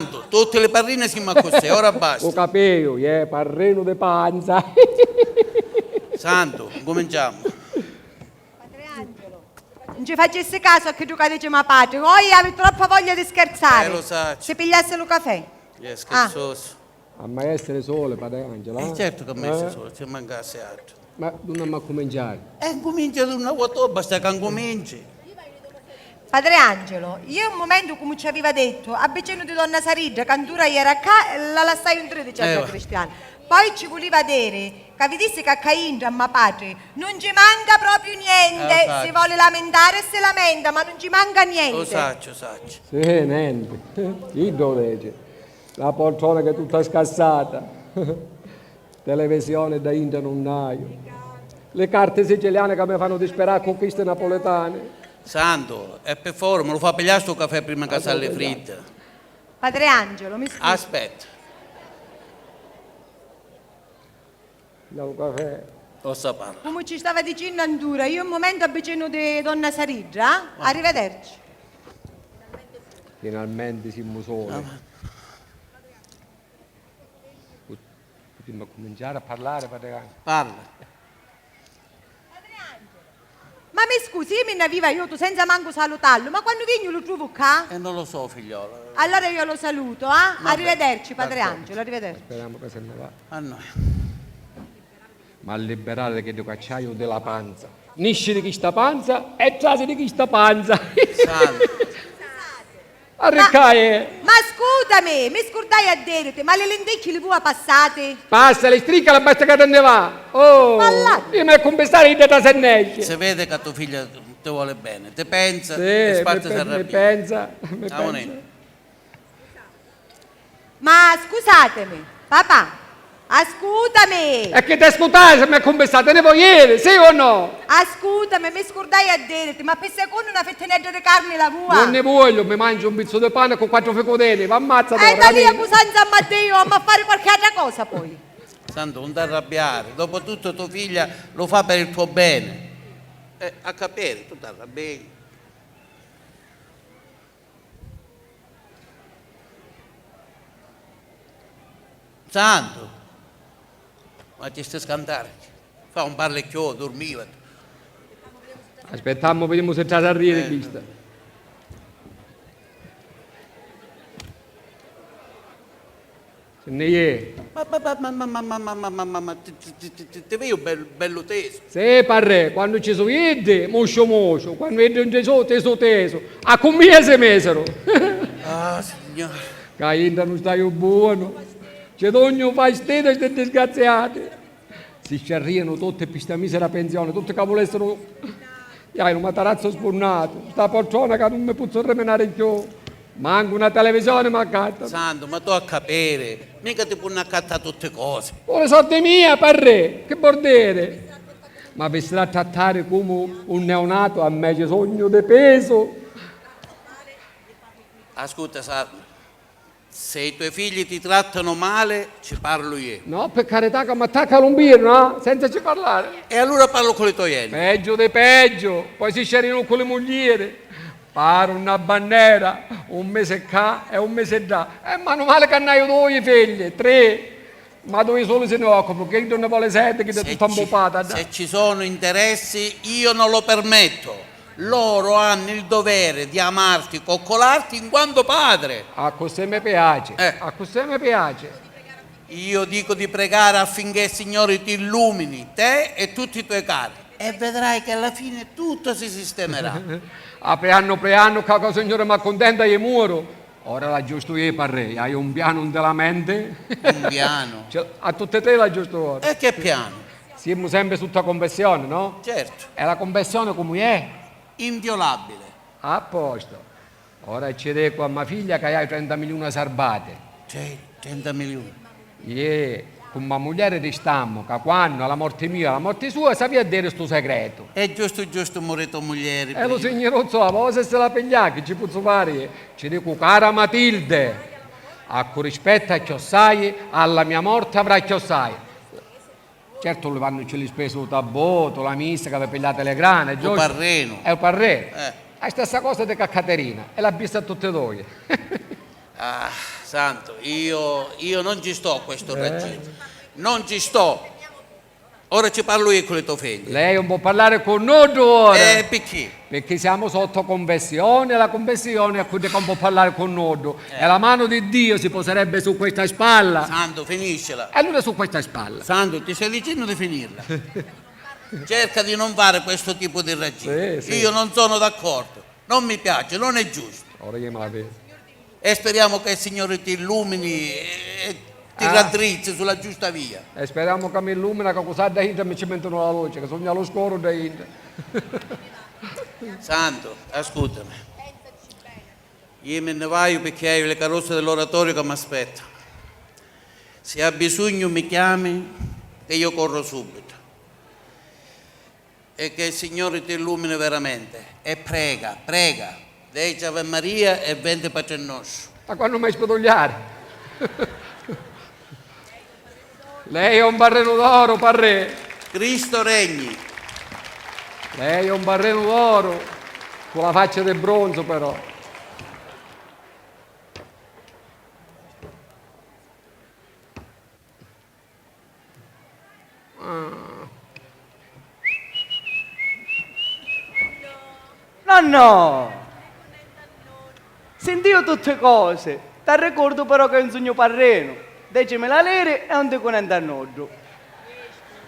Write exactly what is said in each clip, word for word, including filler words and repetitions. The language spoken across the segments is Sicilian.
Santu, tutti li parrini simu accussì, ora basta. U capiu, iè, parrinu di panza. Santu, ncuminciamu. Padre Angelo, non ci facessi caso a chiddu ca dici ma patri, voi avete troppa voglia di scherzare. Eh, lo sacciu. Si pigliasse lu cafè. È scherzoso. Ah. Amma essere sole, padre Angelo, eh? Eh, certo che amma essere sole, ci mancassi altro. Ma dunni amma accuminciari? E ncumincia d'una vota, basta ca ncuminci. Padre Angelo, io un momento, comu ci aviva dettu, abbicinu di donna Saridda, ca ntura iera ccà, e la lassai un tredici a dda cristiana. Poi ci vuliva diri ca vi dissi ca ccà intra, a ma patri, nun ci manca propriu niente, si voli lamentari e si lamenta, ma nun ci manca niente. Lo sacciu, lo sacciu. Sì, nenti. Iddu lo dici. La poltrona che è tutta scassata. Televisione da intra nun haiu. Li carti siciliani ca mi fannu disperà cu chisti napulitani. Santu, e pi fora, mi lu fa pigliari stu cafè prima ca s'arrifridda. Padre Angelo, mi scusi. Aspetta. No, cafè. Cosa parla? Comu ci stava dicennu antura, io un momento abbicinu di donna Saridda, eh? Arrivederci. Finalmenti simu soli. Putimu accuminciari a parlari, padre Angelo? Parla. Ma mi scusi, io mi nni aviva iutu senza mancu salutallu, ma quannu vignu lu truvu ccà? E non lo so, figliola. Allora io lo saluto, eh? Arrivederci, padre Angelo, arrivederci. Speriamo che se ne va. A noi. Ma liberare chiddu ca c'haiu di la panza. Nisci di chista panza e trasi di chista panza. Santu. Arriccai! Ma, ma scutami, mi scurdai a diriti, ma li linticchi li vua passati? Passali, striccala, basta ca ti nni va! Oh! Io mi cumpistari idda trasenneci! Si vede ca to figlia ti voli beni, ti pensa e sparti s'arrabbia. Sì, mi pensa, mi pensa. Ma scusatemi, papà, ascutami! E chi ti ascutai, si mi cumpistati, ti ni voi iri, sì o no? Ascutami, mi scurdai a diriti, ma pi secunnu na fittinedda di carni la vua? Non ne voglio, mi mangio un pizzu di pane cu quattro ficudini, va ammazza. E da lì a Cusanza a Matteo, amma fari qualche altra cosa poi. Santu, non t'arrabbiare, dopo tutto tua figlia lo fa per il tuo bene. Eh, a capire, tu t'arrabbi. Santu! Ma ti sti scantari? Fa un parli chiù, durmiva. Aspettammu, vidimu si trasi a riri chista. Si nni jè. Ma, ma, ma, ti, ti, ti, ti, ti viju bel-, bellu tesu. Sì, parrè, quannu ci su iddi, musciu musciu, quannu iddi nun ci su, tesu tesu. A cu mia si misiru. Ah, signori. Ca intra nun staiu bonu. Ci dugnu fastidiu a sti disgraziati. Si sciarrianu tutti pi sta misera pensioni, tutti ca vulessinu. Iai, lu matarazzu sbunnatu, sta poltrona ca nun mi puzzu riminari cchiù. Mancu na televisioni m'accattanu. Santu, ma tu a capiri, mica ti punnu accattà tutti cosi. Cu li sordi mia, parrè, chi voli diri? M'avissi a trattari comu un neonatu, a mia ci sugnu di pisu. Ascuta, Sarna, se i tuoi figli ti trattano male, ci parlu io. No, pi carità, ca m'attacca lu nvirnu, ah, senza ci parlari. E allura parlu cu li to jenni. Peggio di peggio, poi si sciarrianu cu li muglieri. Paru na bannera, un misi ccà e un misi ddà. E manu mali ca nn'haiu dui figli, tri. Ma dui suli si nni occupu, chiddu nni voli senti, chiddu è tutta mbuppata, ddà. Se ci sono interessi, io non lo permetto. Loro hanno il dovere di amarti, coccolarti in quanto padre. Accussì mi piaci, eh, accussì mi piaci. Io dico di pregare affinché il Signore ti illumini, te e tutti i tuoi cari, e vedrai che alla fine tutto si sistemerà. A priannu priannu, ca, ca u Signuri m'accuntenta, iu moru. Ora l'aggiustu iu, parrè, haiu un pianu nta la menti. Un pianu? Cioè, a tutti e tri l'aggiustu ora. E che pianu? Simu sempri sutta cunfissioni, no? Certo. E la cunfissioni comu è? Inviolabile. A posto. Ora ci dicu a ma figlia ca haiu trenta miliuna sarbati. Sì, trenta miliuna. Iè, cu ma muglieri ristammu, ca quannu, a la morti mia, a la morti sua, s'avia a diri stu segretu. E giustu giustu muri to muglieri. E lu signiruzzu a vosi si la piglià, chi ci puzzu fari? Ci dicu, cara Matilde, a cu rispetta chiossai, a la mia morti avrà chiossai. Certu, li vannu ci li spesi u tabbotu, la missa, ca vi pigliati li grani, giustu? U parrinu. E u parrinu. Eh. A stessa cosa dicu a Caterina, e l'ha vista a tutti dui. Ah, Santu, io, io non ci sto a questo Eh. raggiro. Non ci sto. Ora ci parlu io cu li to figli. Lei non può parlare con nuddu ora. Eh, picchì? Perché siamo sotto confessione, la confessione è quella che non può parlare con nuddu. Eh. E la mano di Dio si poserebbe su questa spalla. Santu, finiscila. E allora su questa spalla. Santu, ti stai dicendo di finirla. Cerca di non fare questo tipo di raggiro. Sì, sì. Io non sono d'accordo. Non mi piace, non è giusto. Ora io me la vedo. E speriamo che il Signore ti illumini e ti Ah. raddrizzi sulla giusta via. E speriamo che mi illumina, che cos'ha da intra mi ci mettono la luce, che sogna lo scoro da intra. Santo, ascoltami. Io me ne vaio perché hai le carrozze dell'oratorio che mi aspetta. Se ha bisogno mi chiami, che io corro subito. E che il Signore ti illumini veramente. E prega, prega. Deci Ave Maria e venti Padre Nostro. Ma quannu m'hai sputugliari? Lei è un barrenu d'oro, parrè. Cristo regni. Lei è un barrenu d'oro, con la faccia di bronzo però. Ah. Nonno! Sintìu tutti cosi, t'arricordu però ca nun sugnu parrenu, decimila liri e un dicu nenti a nuddu.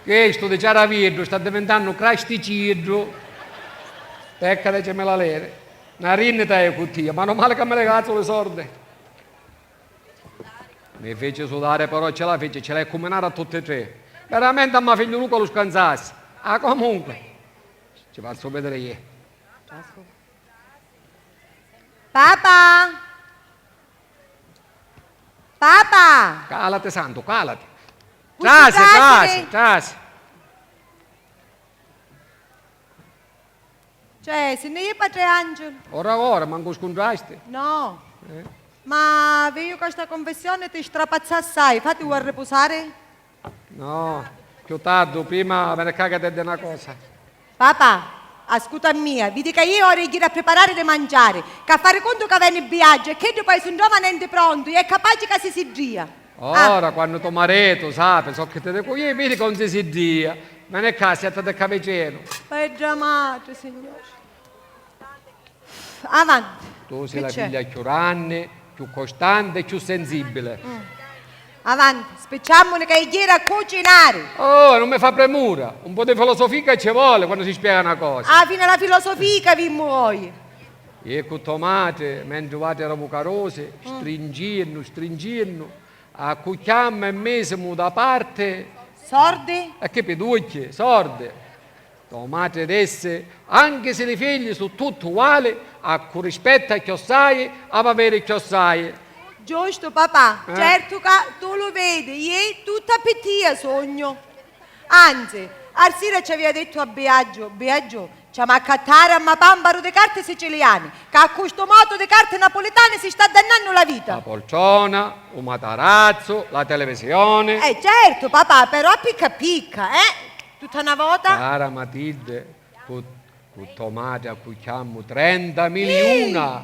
Chistu di ciaravieddu sta divintannu crasticiddu. Pecca decimila liri. Na rinnita è cu tia, manu mali ca mi li cazzu li sordi. Mi fici sudari, però ce la fici, ce l'hai cuminari a tutti e tre. Veramente a ma figliu Luca lu scanzassi. Ah, comunque, ci fazzu vedere io. Papà! Papà! Calati, Santu, calati. Pusso Trasi, trasiri? trasi, trasi. Cioè, si nni jì patri Angelo? Ora ora, mancu scuntrasti? No. Eh. Ma veju ca sta confessione ti strapazza assai, fativu arripusari? No, cchiù tardu, prima veni ccà ca t'hê di na cosa. Papà, ascuta a mia, vidi ca iu ora iu jiri a priparari di manciari, ca fari cuntu ca veni Biagio e chiddu poi si ntrova nenti prontu e è capaci ca si siddìa. Ah. Ora, quannu to maritu sapi soccu ti dicu iu, vidi ca un si siddìa. Veni ccà, sièttati ccà vicinu. Bedda matri, Signuri. Avanti. Tu si Chi la c'è? figlia cchiù ranni, cchiù costanti e cchiù sensibili. Mm. Avanti, spicciàmmuni ca iu jiri a cucinari. Oh, non mi fa premura. Un po' di filosofia ci voli quannu si spiega na cosa. Ah, finu a la filosofia ca avimmu oji. Iu cu to matri, mentri vuatri eramu carusi, Mm. stringiennu, stringiennu, accucchiammu e misimu da parti. Sordi? E chi piducchi, sordi. To matri dissi, anchi si li figli su tutti uguali, a cu rispetta chiossai, havi aviri chiossai. Giustu, papà. Eh? Certu ca tu lu vidi, iu tutta pi tia sugnu. Anzi, arsira ci avia dettu a Biagio, Biagio, ci amu accattari a ma pàmparu di carti siciliani, ca cu stu motu di carti napulitani si sta dannannu la vita. La poltrona, u matarazzu, la televisioni. Eh, certu, papà, però picca picca, eh? Tutta na vota? Cara Matilde, cu, cu to matri accucchiammu trenta miliuna.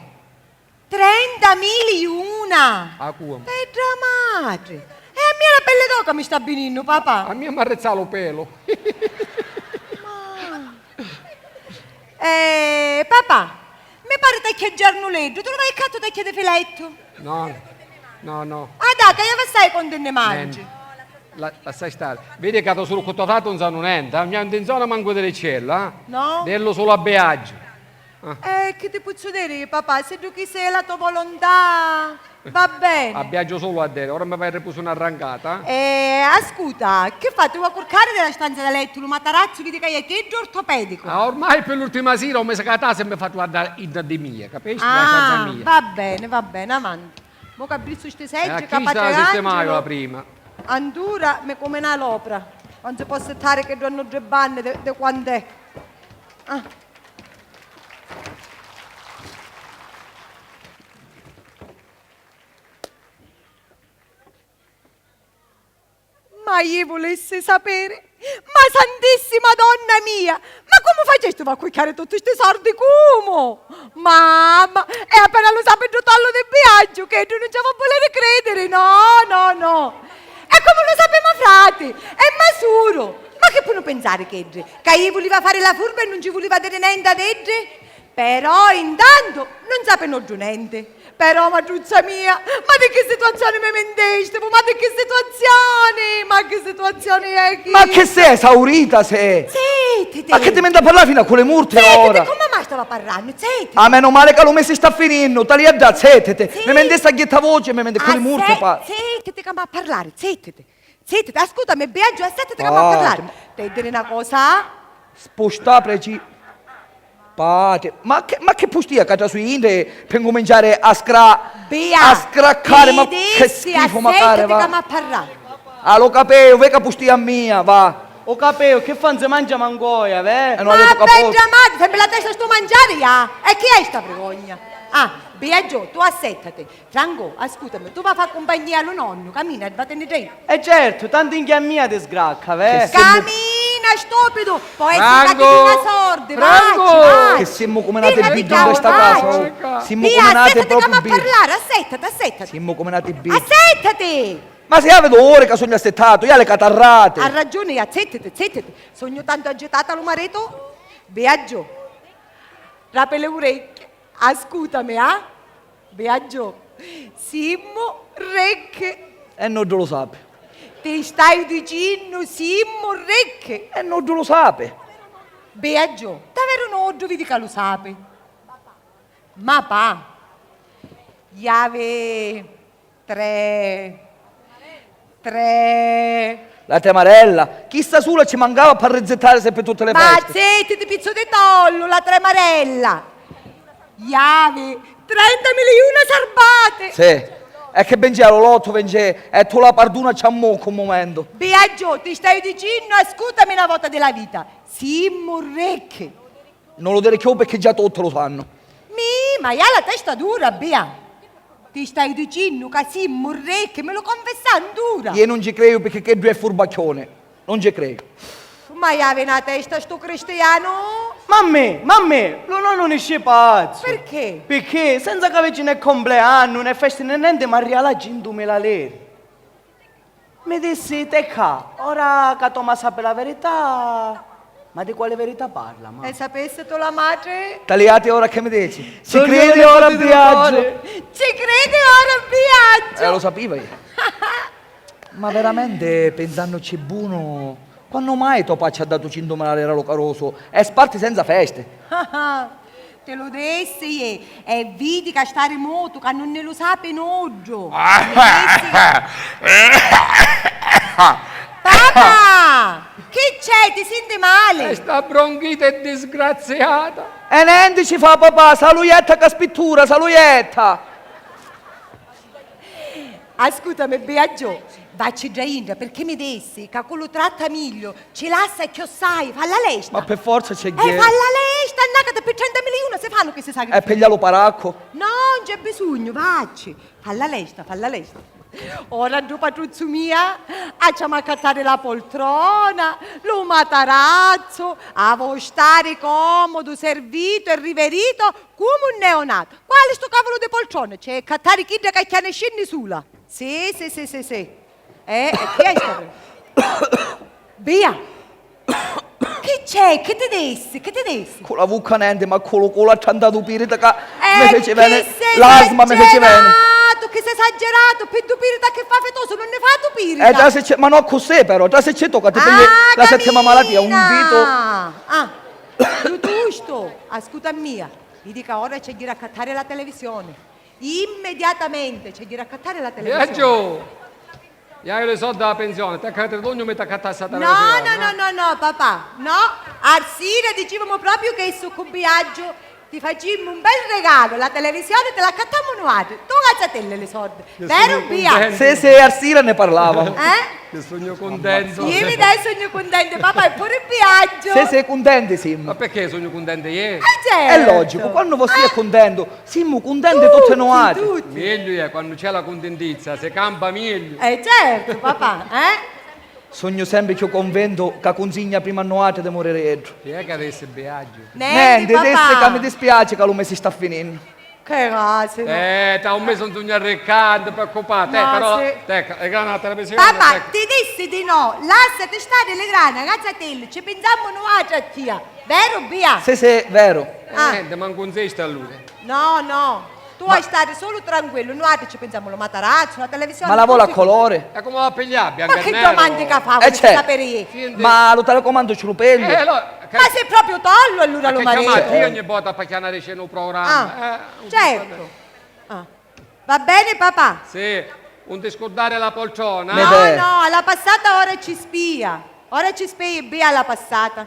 Trenta miliuna! A cu? Pedda matri! E a mia la pelli d'oca mi sta bininnu, papà! A mia m'arrizza lu pelu! Ma- Eh, papà, mi pari tacchia di giarnuleddu, tu lu vai ccà tu tacchia di filettu? No, no, no. Ah, dai, ca iu assai quantu nni mangi. Nenti. La, lassai stari. Vidi ca tu sulu cu to frati un sanu nenti, eh? Gnanti in zona mancu di riccellu, eh? No? Dillu sulu a Biagio. Ah. Eh, chi ti pozzu diri, papà? Siddu chissa è la to volontà, va beni. A Biagio sulu a diri, ora mi vai a ripusu na rancata, eh? Eh, ascuta, chi fai? Ti vuoi curcari di la stanza da lettu, lu matarazzu, vidi ca è chiddu ortopedicu. Ah, ormai pi l'urtima sira u misi ca tasi mi fai guardari idda di mia, capisti? La stanza mia. Ah, va beni, va beni, avanti. Mo ca abbristu sti seggi, ca patri Angelo. Eh, a chista la sistemaiu la prima. Antura mi cuminai l'opra. Non si pò assettari chiddu a nuddu banni di, di quant'è. Ah. Ma iu vulissi sapiri Ma santissima donna mia! Ma comu facistivu a cucchiari tutti sti sordi, comu? Mamma! E appena lu sapi ddu tollu di Biagiu, chiddu nun ci havi a vuliri cridiri, no, no, no! E comu lu sapi ma frati e ma suru? Ma chi punu pinsari chiddi? Ca iu vuliva fari la furba e nun ci vuliva diri nenti ad iddi? Però intantu nun sapi nuddu nenti. Però, matruzza mia, ma di chi situazioni mi mintistivu? Ma di chi situazioni? Ma chi situazioni è chi? Ma chi si, esaurita si? Zittiti! Ma chi ti minti a parrari finu a cu li murti ora? Zittiti, comu mai stava parrannu? Zittiti! Ah, menu mali ca lu misi sta fininnu, talia ddà, zittiti! Sì. Mi mintisti a ghitta voci e mi minti cu li murti pa... Zittiti ca m'ha parrari, zittiti! Zittiti, ascutami, Biagiu, assettati ca m'ha parrari. Ti diri na cosa? Spustà preci... Patri, ma che, ma che pustia ca trasui intra pi ncuminciari a scra... a scraccari, ma che schifo, macari, va. Ah, lu capeu, ve ca pustia mia, va. U capeu, chi fa, nzi mangia mancoia, ve? Ma bedda matri, sempri la testa stu mangiari, ah? E chi è sta vrigogna? Ah, Biagiò, tu assettati. Franco, ascutami, tu va fa cumpagnia a lu nonnu, camina e vatini dri. E certu, tantu inchi a mia ti sgracca, ve? Camina, stupidu! Po' essiri ca ti duna sordi, vacci, vacci! Chi simmu cuminati biddi nta sta casa, oh! Simmu cuminati propriu biddi! Via, assettati ca m'ha parrari, assettati, assettati! Simmu cuminati biddi! Assettati! Ma si havi duluri ca sugnu assettatu, iu a li catarrati! Ha ragiuni, iu, zittiti, zittiti! Sugnu tantu agitata lu maritu? Biagiò, rapi li uricchi! Ascutami, ah! Biagiò, simmu ricchi! E nuddu lu sapi. Ti staiu dicinnu, simmu ricchi! E nuddu lu sapi. Biagiò, daveru nuddu vidi ca lu sapi. Ma pa, iavi Tre. Tre. La tremarella? Chista sula ci mancava p'arrizittarisi pi tutti li festi. Ma zittiti, pizzu di tollu, la tremarella! Iavi trenta miliuna sarbati! Sì. E chi vinci a lu lottu, vinci, e tu la parduna ci ammuccu un mumentu. Biagiò, ti staiu dicinnu, ascutami na vota di la vita. Simmu ricchi! Non lu diri cchiù picchì già tutti lu sannu. Mi, ma ià la testa dura, Bia! Ti staiu dicinnu ca simmu ricchi, mi lu confissà 'ndura! Iè nun ci creju picchì chiddu è furbacchioni. Nun ci creju. Ma iavi na testa stu cristianu! Mammì, mammì, lu nonnu nisci pazzu! Pirchì? Picchì, senza ca vici né compleannu, né festi né nenti, m'arriala cintumila liri. Mi dissi, Tecca, ora ca Toma sapi la verità, ma di quali verità parla, ma? E sapissitu la matri? Taliati ora che mi dici? Ci cridi ora Biaggiu? Ci cridi ora Biaggiu? Eh, lu sapiva iu. Ma veramenti, pinsannuci bunu, quannu mai to pacci ha datu cintumila liri a lu carusu e sparti senza festi? Ti lu dissi iè, e vidi ca sta rimutu, ca nun ni lu sapi nuddu. Mi dissi... Papà! Chi c'è? Ti sinti mali? E sta bronchite disgraziata! E nenti ci fa, papà, salujetta ca spittura, salujetta! Ascutami, Biaggiò, vacci dda intra, pirchì mi dissi ca cu lu trattamigliu ci lassa cchiossai, falla lesta. Ma pi forza c'è... Eh, ghè. Falla lesta, annacati pi trenta miliuna si fannu chisti sacrifici. E piglia lu paraccu? No, non c'è bisugnu, vacci. Falla lesta, falla lesta. Ora ddu patruzzu mia, acciamu accattari la poltrona, lu matarazzu, avu stari comodu, servitu e riverito, Comu un neonato! Quali stu cavulu di poltrona? C'è e cattari chidda ca chianiscinni sula! Sì, sì, sì, sì, sì. Eh, e chi è sta... Bia! Chi c'è? Chi ti dissi? Chi ti dissi? Cu la vucca nenti, ma cu lu culu a trantatu pirita ca mi feci veni l'asma, mi feci veni. Chi si esageratu? Pi du pirita chi fa fitosu nun ni fa du pirita! Eh, trasicci, ma no accussì però, trasicci tu ca ti pigli la settima malatia, un vitu. Ah, giustu, ascuta mia. Vidi ca ora c'è ghiri accattari la televisioni. Immediatamente c'è ghiri accattari la televisioni. Biaggiu! Iaiu li soddi dâ pinsioni, ti accattati dugnu mi t'accattassi a televisioni. No, no, no, no, papà, no. Arsira dicivamu propriu chissu cu Biaggiu. Ti facimmu un bel regalu, la televisioni ti l'accattamu nuatri. Tu cazzatelli li soddi. Veru, Bia? Sì, sì, arsira ni parlavamu. Eh? Chi sugnu cuntentu! Iu mi dai sugnu cuntenti, papà e puru Biaggiu! Sì, sì, cuntenti simmu! Ma pirchì sugnu cuntenti iu? Eh, certu! È logicu, quannu vossia è cuntentu, simmu cuntenti tutti nuatri! Tutti, tutti! Megliu è quannu c'è la cuntintizza, si campa megliu! Eh, certu, papà, eh? Sugnu sempri cchiù cunvintu ca cunsigna prima a nuatri di muriri iddu. Chi è ca dissi, Biagiu? Nenti, papà. Nenti, dissi ca mi dispiaci ca lu misi sta fininnu. Che casi, no? Eh, tra un mesi non sugnu arriccanti, preoccupati, eh, però, sì. Ecco, e grana la televisione, papà, ecco. Ti dissi di no, lassati stari li grana, cazzatellu, ci pinsammu nuatri a tia. Veru, Bia? Sì, sì, veru. Ah. Eh, nenti, mancu un zistu allura. No, no. Tu hai stari sulu tranquillu, nuatri ci pinsamu lu matarazzu, la televisioni. Ma la voli a colori? E comu la pigghià, biancu e neru? Ma chi domandi ca fa, vulissi sapiri iu. Ma lu telecomandu ci lu pigliu? Eh, allora, ma si propriu tollu allura lu maritu. Io ogni vota pacchianari c'è nu programma. Ah, certu. Ah. Va beni, papà? Sì, un ti scurdari la poltrona. No, no, a la passata ora ci spia. Ora ci spia, Bia, a la passata.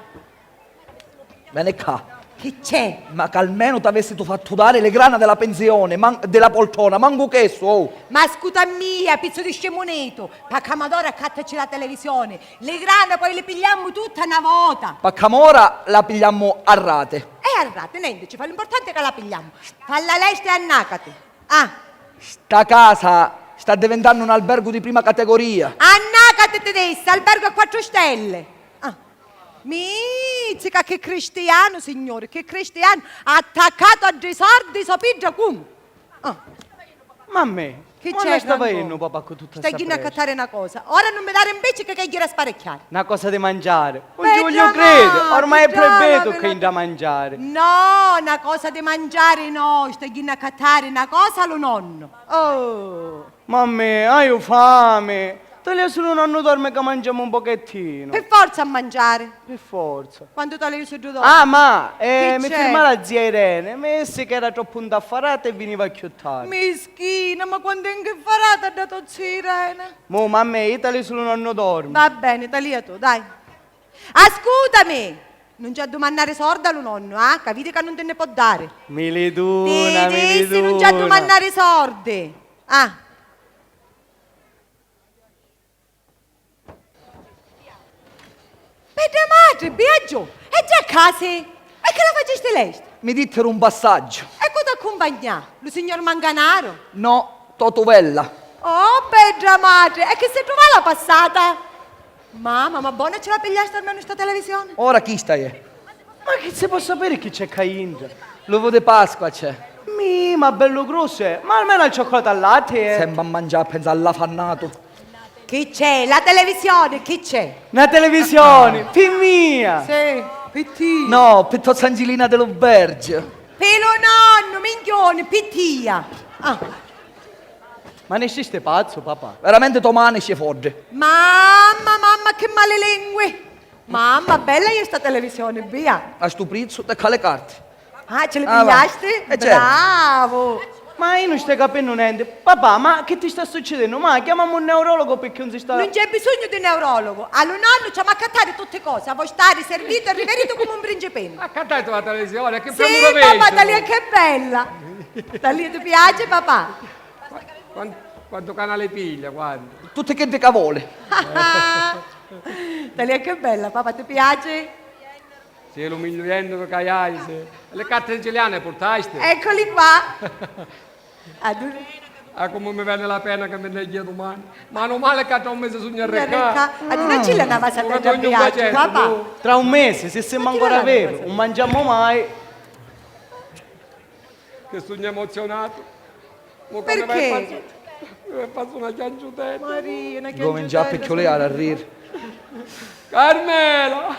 Veni ccà. Chi c'è? Ma ca almenu t'avessitu fattu dari li grana di la pinsioni, man-, di la poltrona, mancu chissu, oh! Ma scuta a mia, pizzu di scimunitu, paccamu ad ora accattaci la televisioni, li grana poi li pigliammu tutta na vota! Paccamu ora la pigliammu a rati. E a rati, nenti ci fa, l'importanti è ca la pigliammu. Falla lesta e annacati. Ah! Sta casa sta divintannu un albergu di prima categoria. Annacati, ti dissi, albergu a quattru stelle! Ah! Mizzica, chi cristianu, signuri, chi cristianu, attaccatu a ddi sordi so pidda cumu? Ah. Mammè, chi c'è, Franco? Ma unni sta vaennu papà cu tutta sta pressa? Sta ghjinnu a accattari na cosa. Ora nun mi dari impiccica ca è ghjiri a sparicchiari. Na cosa di mangiari. Nun ci vogghiu cridi, ormai è proibitu ca intra mangiari. No, na cosa di mangiari no, sta ghjinnu a accattari na cosa a lu nonnu. Oh! Mammè, haiu fami! Talìa sulu nonnu dormi ca mangiamu un pochettinu. Pi forza a mangiari! Pi forza. Quantu talìu suddu dormi? Ah, ma, eh, mi firmà la zia Irene, mi dissi ca era troppu ntaffarata e viniva cchiù tardi. Mischina, ma quantu è ntaffarata dda to zia Irene! Mo, mammè, io talìu sulu nonnu dormi. Va beni, talìa tu, dai. Ascutami! Nun ci addumannari sordi a lu nonnu, ah, ca vidi ca nun ti nni po dari. Milituna, milituna. Ti dissi nun ci addumannari sordi. Ah. Bedda matri, Biagiu, e già ccà si? E chi la facisti lesta? Mi dittiri un passaggiu. E cu t'accumpagnà? Lu signor Manganaro? No, Totuvella. Oh, bedda matri, e chi si truvà la passata? Mamma, ma bona ci la pigliasti almenu sta televisioni? Ora chista è. Ma chi si po sapiri chi c'è ccà intra? L'uvu di Pasqua c'è. Mì, ma bellu grossu è, ma almenu al cioccolato al latti è. Sempri a mangià, pensa all'afannatu. Chi c'è? La televisioni, chi c'è? Na televisioni, pi mia! Sì, pi tia. No, pi to zangilina di lu Bergiu. Pi lu nonnu, minchioni, pi tia. Ah. Ma nesciste pazzu, papà? Veramenti to mani sci foddi. Mamma, mamma, chi mali lingui! Mamma, bella è sta televisioni, Bia! A stu prizzu, tocca le carti. Ah, ci li pigliasti? Eh, certu. Bravu! Ma io nun staiu capennu nenti. Papà, ma chi ti sta succidennu? Ma chiamamu un neurologu picchì un si sta... Nun c'è bisognu di neurologu. A lu nonnu ci amu accattari tutti cosi. A vo stari servitu e riveritu comu un principennu. Accattati la televisioni, che... Sì, papà, talìa che è bella. Talìa ti piaci, papà? Quantu, quantu canali piglia, quantu? Tutti chiddi ca voli. Talìa che bella, papà, ti piaci? Sì, lu migliu jentu ca hai, sì. E li carti siciliani li purtasti? Eccoli qua. Addu-... Ah, comu mi veni la pena ca mi nni jia dumani. Manu mali ca tra un mesi sugnu arriccà. Arriccà. Addu-, non ci la na vasa da cambiare, papà. Tra un mesi, si simu ancora vivi, non mangiamo mai. Che sugnu emozionatu. Mo ca mi vai... Perché? Fazzu, mi fazzu na chianciutedda. Maria, na chianciutedda. Comincia a picciuliari, a riri. Carmela!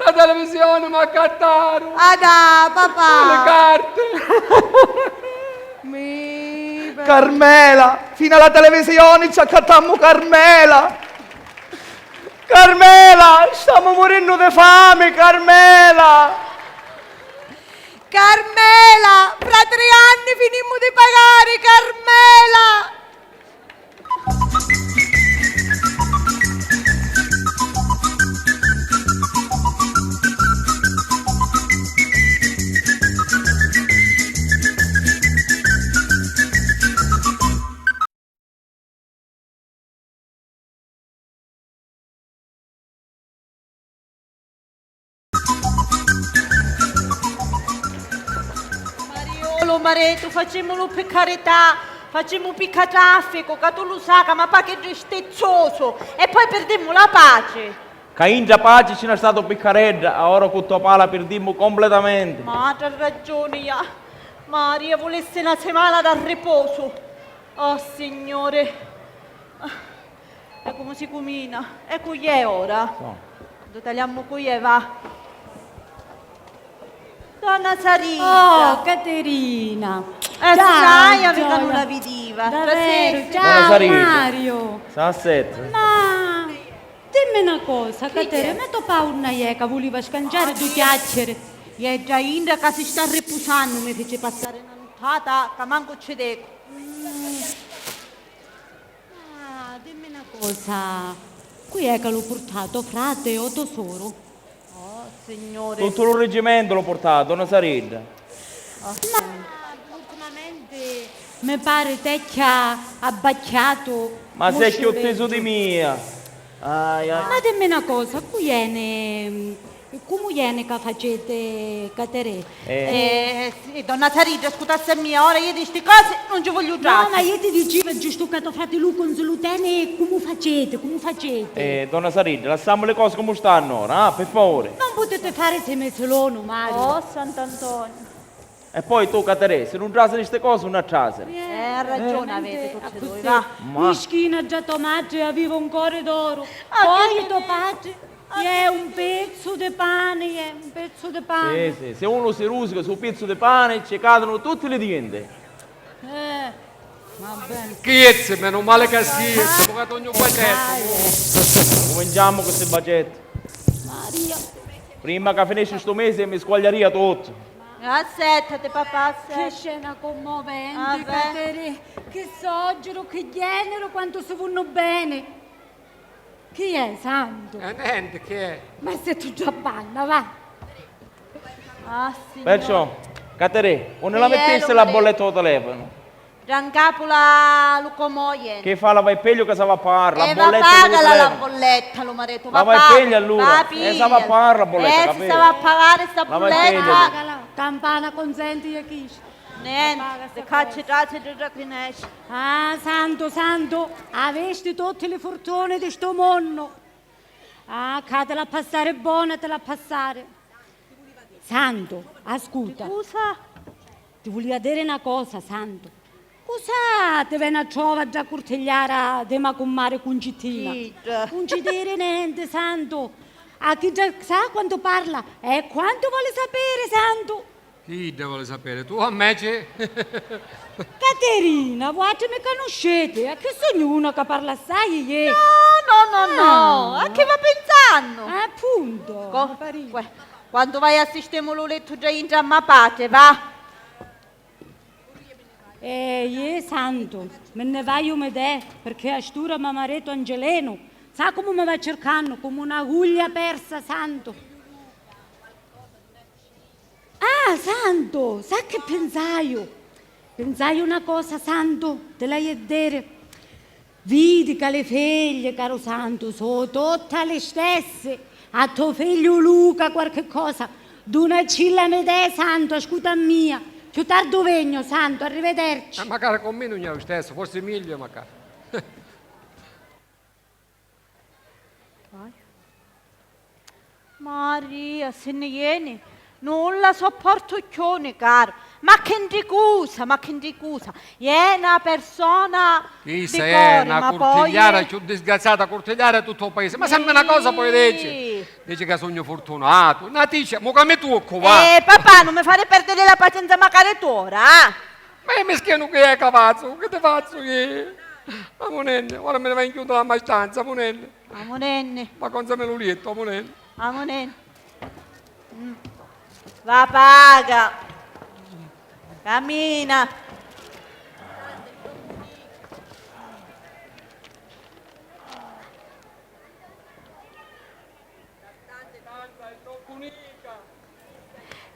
La televisioni m'accattaru! Adà, papà! Li carti! Mi... Carmela! Finu a la televisioni ci accattammu Carmela! Carmela! Stamu murinnu di fami, Carmela! Carmela! Fra tri anni finimmu di pagari, Carmela! Mariolu, maretu, facimulu pi carità, Facemu picca trafficu, ca tu lu sa ca ma pachi è stizzusu, e poi pirdimmu la paci. Ca intra paci ci n'ha statu piccaredda, a ora cu to pala pirdimmu completamenti. Ma t'ha ragiuni, ja. Maria, vulissi na simana d'arripusu. Oh, Signuri. E comu si cumina? E cu è ora? Ddu taliammu cu è, va. Donna Sarita. Oh, Caterina. Eh, già, sai, io mica non la vidiva. Davvero, ciao, Mario. Ciao, Sette. Ma dimmi una cosa, Caterina, ma to paura è ca vuliva scanciare due chiacchiere? Iè, già inda ca si sta ripusannu, mi fici passare una nuttata ca mancu ci dico. Ah, dimmi na cosa, cu è ca lu purtà, to frati o to soru? Oh, Signore. Tuttu lu rigimentu lu purtà, donna Saridda. Ma ultimamenti mi pari t'ecchia abbacchiatu. Ma sei chiù tisu di mia. Ai, ai. Ma dimmi na cosa, cu ieni, cumu ieni ca faciti, Caterè? Eh. Eh, sì, donna Saridda, scutassi a mia, ora io di sti cosi non ci voglio trasi. No, ma io ti dicevo giusto ca to frati Luconzo lu teni, cumu faciti, cumu faciti? Eh, donna Saridda, lassammu li cosi comu stannu ora, ah, pi favuri. Non putiti fari si misilonu, Mario. Oh, Sant'Antonio. E poi tu, Caterè, si nun trasini sti cosi, nun a trasini. Eh, ha ragioni, aviti tutti dui, va. Ma mischina, già to matri aviva un cori d'oru. Ah, poi to patri è un pezzu di pani, è un pezzu di pani. Sì, sì, si unu si rusica su pizzu di pani, ci cadunu tutti li dienti. Eh, va bene. Scherzi, meno male che scherzi, mo ca t'ognu bacetti. Cuminciammu cu sti bacetti. Maria. Prima ca finisci stu misi mi squagliaria tuttu. Assettati, papà, assettati. Che scena commovente, Caterè. Che soggiru, che genero, quantu si vunnu bene. Chi è, Santu? Eh, nenti, chi è? Ma si tu già banna, va. Ah, Signore. Perciò, Caterè, unni la mittissi la bolletta o telefonu? Giancapu la lu comoie. Chi fa, la vai pegliu ca sa va a pagarla? E va pagala la bolletta, lu maretu, va pagala. La vai pegliu allura? E sa va a pagarla la bolletta, capito? Eh, si sa va a pagari sta bolletta. Pagala. Campana consenti e chi? Nenti, ca ci trasi di trapinesci. Ah, Santu, Santu, avisti tutti li furtuni di stu munnu. Ah, ca ti l'ha passari bona, ti l'ha passari. Santu, ascuta. Scusa? Ti vulia diri na cosa, Santu. Cusa ti veni a trova dda curtigliara di ma cummari Cuncittina? Chidda. Nun ci diri nenti, Santu. A chidda sa quantu parla e quantu voli sapiri, Santu. Chidda voli sapiri, tu a me ci... Caterina, vuatri mi canusciti, a chi sugnu una ca parla assai, iè? No, no, no, no, a chi va pinsannu? Appunto, mi pareva. Quantu vai a sistemu lu lettu già intra a ma patri, va. Eh, iè, Santu, mi nni vaiu mi dè, pirchì a st'ura ma maretu Angelenu, sa comu mi va circannu, comu na guglia persa, Santu. Ah, Santu, sa chi pinsaiu? Pinsaiu na cosa, Santu, ti l'haiu a diri. Vidi ca li figli, caru Santu, sò tutti li stessi. A to figliu Luca quarchi cosa, dunacilla mi dè, Santu, ascuta a mia. Chiù tardu vegnu, Santu, arrivederci. Eh, macari cu mi nun è lu stessu, forsi migliu, macari. Maria, si nni ieni, nun la sopportu cchiù, ni caru. Ma chi ntricusa, ma chi ntricusa. È na persona di cori, ma poi... Chissa è na curtigliara, cchiù disgraziata curtigliara di tuttu u paisi. Ma sempri na cosa poi dici. Dici ca sugnu furtunatu. Na ticia, mo ca mi tuccu, va. Eh, papà, nun mi fari perdiri la pacienza macari tu ora, ah. Ma è mischinu chi è ca fazzu? Chi ti fazzu chi? Amunenni, ora mi ne vaiu in chiudu la ma stanza, amunenni. Amunenni. Ma consami lu liettu, amunenni. Amunenni. Mm. Va paga. Camina.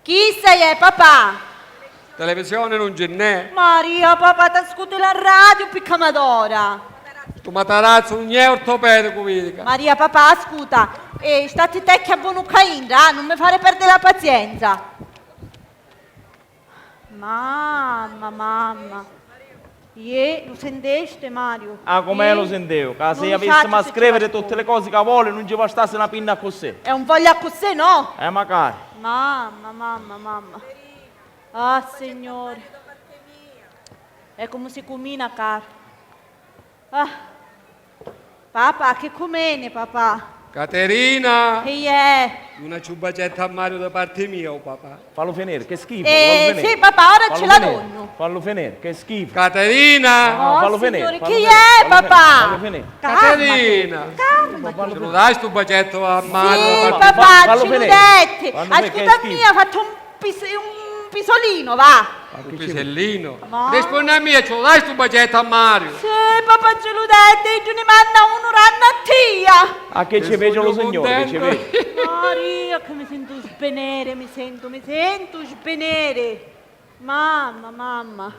Chissa è, papà? Televisioni nun ci nn'è. Maria, papà, t'ascuti la radio picca madora. Stu matarazzu nun è ortopedicu, vidi ca. Maria, papà, ascuta, eh, statti tecchia bonu cca intra, ah, nun mi fari perdi la pazienza. Mamma, mamma. Iè, lu sintesti, Mariu? Ah, com'è lu sinteu? Ca si avissimu a scrìviri tutti li cosi ca voli, nun ci bastàssi na pinna accussì. E un fogliu accussì, no? Eh, macari. Mamma, mamma, mamma. Ah, Signuri. E comu si cumina, caru. Ah. Papà, chi cumini, papà? Caterina! Chi è? Duna ciubacetta a Mariu di parti mia, o papà. Fallu finiri, che schifo. Eh, sì, papà, ora ci la donnu. Fallu finiri, che schifo. Caterina! No, fallu finiri, Signuri, chi è, papà? Fallu finiri. Caterina! Calmati. Ci lu dai stu bacettu a Mariu? Sì, papà, ci lu detti. Ascuta mia, fattu un pis-, un pisolinu, va. Un pisellinu? Ma rispunni a mia, ci lu dai stu bacettu a Mariu? Sì, papà, ci lu detti, iddu ni manna unu rannu a tia. Ah, che ci vedi lu Signuri, che ci vedi? Maria, che mi sentu sbeniri, mi sentu, mi sentu sbeniri. Mamma, mamma.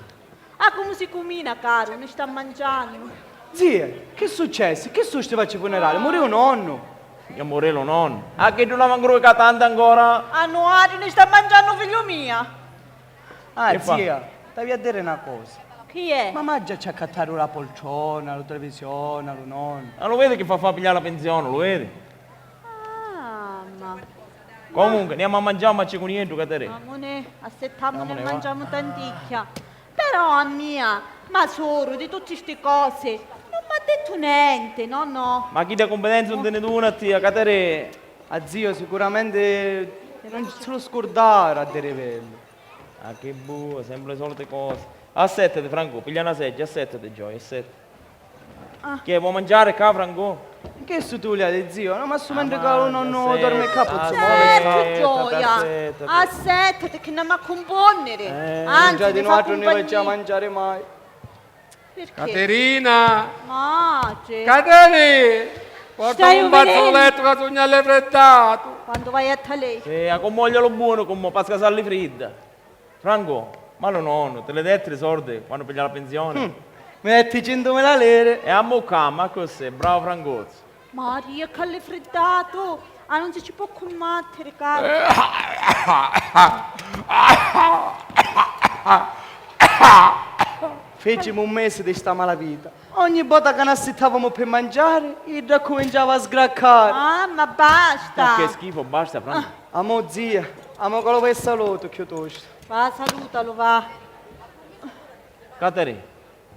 Ah, comu si cumina, caru, ni sta manciannu. Zia, chi successi? Chi su sti facci funerali? Muriu nonnu? Chi muriu lu nonnu? Ah, chiddu l'havi ancora ca tanti ancora? Ah, no, Ari, ni sta manciannu figliu mia. Ah, zia, t'avia a diri na cosa. Chi è? Ma m'aggia accattari la poltrona, lu televisione, lu nonnu. Ah, lu vedi chi fa fa pigliari la pinsioni, lu vedi? Ah, ma... Comunque, niamu a manciari un maccicunieddu, Caterina. Amuni, assettamuni e manciamu tanticchia. Però a mia, ma suru, di tutti sti cosi, non m'ha dettu nenti, no, no. Ma chi di cumpetenza non ti ne duna a tia, Caterina? A zio sicuramenti non si lu scurdara a diri veru. Ah, chi bu, sempri li soliti cosi. Assettati, Franco, piglia na seggia, assettati, Gioia, assettati. Ah. Che, vuoi mangiare qua, Franco? Che stu tu li hai, zio? No, ma stu mentre ca lu nonnu dormi ccà, pozzu muoviri? Certu, Gioia. Assettati, chi n'amu a cumponniri. Anzi, già di nuatri non ni faccia mangiari mai. Perché? Caterina! Matri! Caterì! Porta un fazzulettu ca sugnu allifriddatu! Quandu vai a talei? Sì, a cummoglialu buonu, cummo, pasca s'allifridda. Franco, ma lu nonnu, ti li detti li sordi quannu piglia la pinsioni? Mm, mi detti cintumila liri. E ammuccammu, accussì, bravu Francuzzu. Maria, c'allifriddatu! Ah, non si ci può cummattiri, cara. Fecimu un mesi di sta malavita. Ogni vota ca n'assittavamu pi manciari, iddu accuminciava a sgraccari. Ah, ma basta! Ma che schifo, basta, Franco. Ah. Amò, zia, amò ca lu vai a salutu, chiuttostu. Va, salutalu, va. Caterì,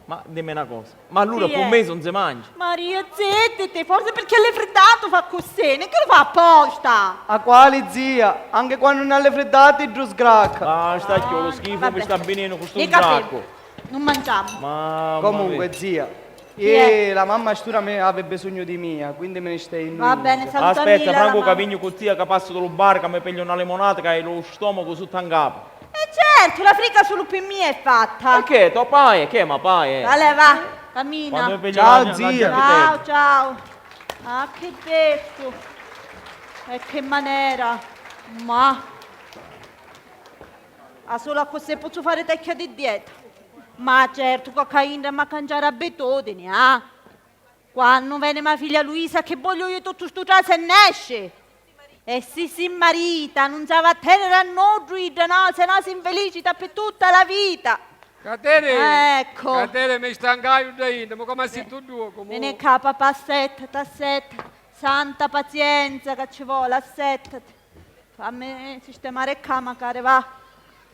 ma dimmi na cosa, ma allura pi un mesi non si mangia? Maria, zittiti, forse perché l'hai friddato fa così, non è che lo fa apposta. A quali, zia? Anche quando non l'hai friddato, iddu sgracca. Basta, chiù, lu schifo mi sta venendo con sto sgracco. Non mangiamo. Mamma mia. Comunque, zia, eh, la mamma stura mi, havi bisognu di mia, quindi mi ne stai in... Va bene, salutami. Aspetta, Franco, ca vignu cu tia, ca passu da lu bar, ca mi pigliu na limonata, ca hai lu stomacu sutta 'n capu. E certu, la frica sulu pi mia è fatta. E che, to paie? Che ma paie? Vale, va, cammina. Ciao, zia. Ciao, ciao. Ah, che dettu. E che manera. Ma. Ah, sulu accussì pozzu fari tecchia di dieta. Ma certu, cocca intra m'ha cangiari abitudini, ah. Quannu veni ma figlia Luisa, chi vogliu io tuttu stu trasi e nesci? E si si marita, nun s'havi a teniri a nuddu idda, no, se no si infelicita pi tutta la vita. Cateri! Ecco. Cateri, mi stancaiu dda intra, ma comu si tu due, comu... Veni ccà, papà, assettati, assettati. Santa pazienza ca ci voli, assettati. Fammi sistemari ccà, macari, va.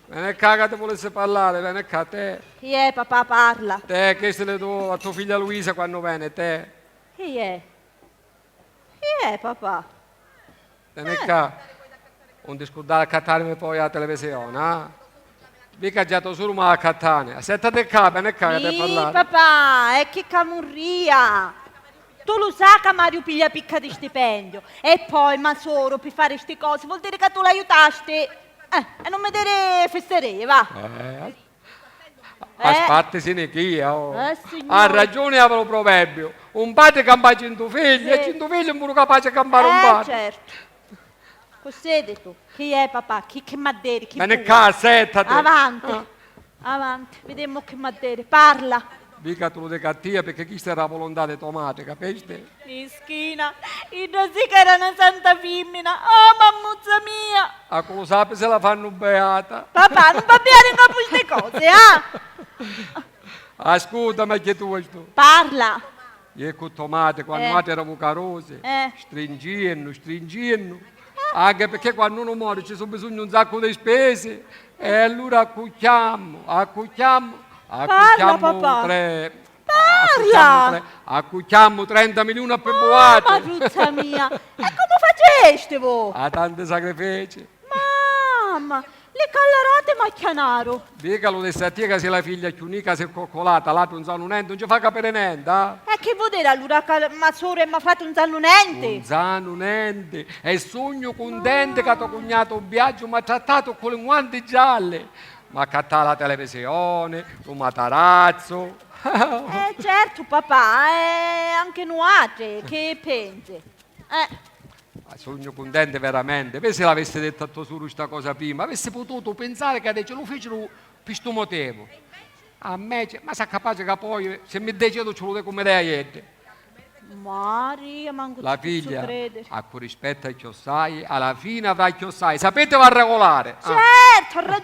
Veni ccà ca ti vulissi parlari, veni ccà, te. Chi è, papà, parla? Te, chista è la to, la to figlia Luisa quannu veni, te. Chi è? Chi è, papà? Veni ccà. Non ti scurdari accattarimi poi a televisione, ah? Vica già tu sulu ma accattani. Assettati ccà, veni ccà, ca ti parla. Sì, papà, è chi camurria. Tu lu sa ca Mariu piglia picca di stipendiu. E poi, ma soro, pi fari sti cosi, vuol diri ca tu l'aiutasti. Eh, e non mi diri fisserie, va. Eh, a spartisini chia, oh. Eh, signori. Ha ragiuni, havi lu proverbiu. Un patri campa cintu figli, e cintu figli puru capaci a campari un patri. Eh, certu. Così hai dettu. Chi è, papà? Chi, chi m'ha diri? Chi... Veni ccà, assettati. Avanti. Ah. Avanti, videmu chi m'ha diri. Parla. Vica tu lu dica a tia, picchì chista era la volontà di to matri, capisti? Mischina, idda sì ca era na santa fimmina. Oh, mammuzza mia! A cu lu sapi si la fannu beata. Papà, non babbiari in capu sti cosi, ah! Ascutami, a chi tu vuoi stu? Parla! Io e cu to matri, quannu Eh. nuatri eramu carusi, Eh. stringiennu, stringiennu, anche perché quannu uno muore ci su bisogno un sacco di spese, e allora accucchiammu, accucchiammu, Parla, accucchiammu papà. tre, Parla! accucchiammu tre, accucchiammu trenta milioni a Ah, pibuati. Maruzza mia! E comu facestivu? A tanti sacrifici. Mamma, li callarati m'acchianaru. Dicalu di sta tia ca si la figlia chiù nica si coccolata, l'atru un sanu nenti, un ci fa capiri nenti, ah? E chi vuol dire allura ca ma sora e ma frati un sanu nenti? Un sanu nenti. E sugnu cuntenti ca to cugnatu u viaggio m'ha trattatu cu li guanti gialli. M'ha accattà la televisioni, lu matarazzu. Eh, certu, papà, e anche nuatri, chi pensi? Eh. Ma sugnu cuntenti veramenti. Vè si l'avissi dettu a to suru sta cosa prima, avissi pututu pinsari ca dici lu ficiru pi stu motivu. A me, ma sa capaci ca poi, si mi decidu, ci lu dicu mi dei a ieddi. Maria, mancu La ci pozzu figlia, crediri. A cu rispetta chiossai, a la fini avrà chiossai. Sapiti va regolari. Ah. Certu, ha ragiuni.